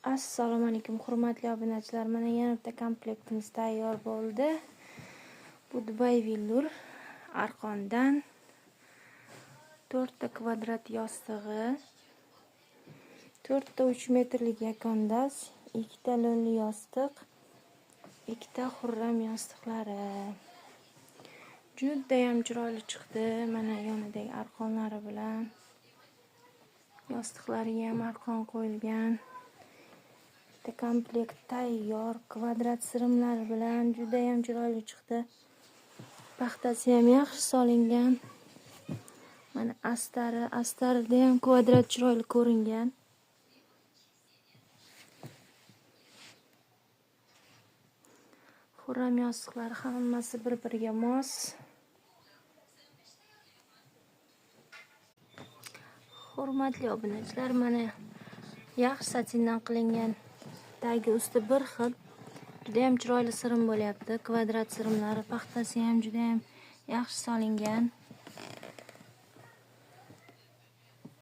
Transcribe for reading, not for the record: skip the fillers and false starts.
Assalomu alaykum hurmatli obunachilar. Mana yana bitta komplektimiz tayyor bo'ldi. Bu Dubay Villur arqondan 4 ta kvadrat yostig'i, 4 ta 3 metrlik yakondas, 2 ta lo'nli yostiq, 2 ta xurram yostiqlari. Juda ham chiroyli chiqdi. Mana yonidagi arqonlari bilan yostiqlariga ham arqon qo'yilgan. Bitta komplekt tayyor, kvadrat sirimlari bilan juda ham chiroyli chiqdi. Paxtasi ham yaxshi solingan. Mana astari, astarida ham kvadrat chiroyli ko'ringan. Xurram yostiqlari hammasi bir-biriga mos. Hurmatli obunachilar, mana yaxshi satindan qilingan tagi usti bir xil, juda ham chiroyli sirim bo'lyapti. Kvadrat sirimlari, paxtasi ham juda ham yaxshi solingan.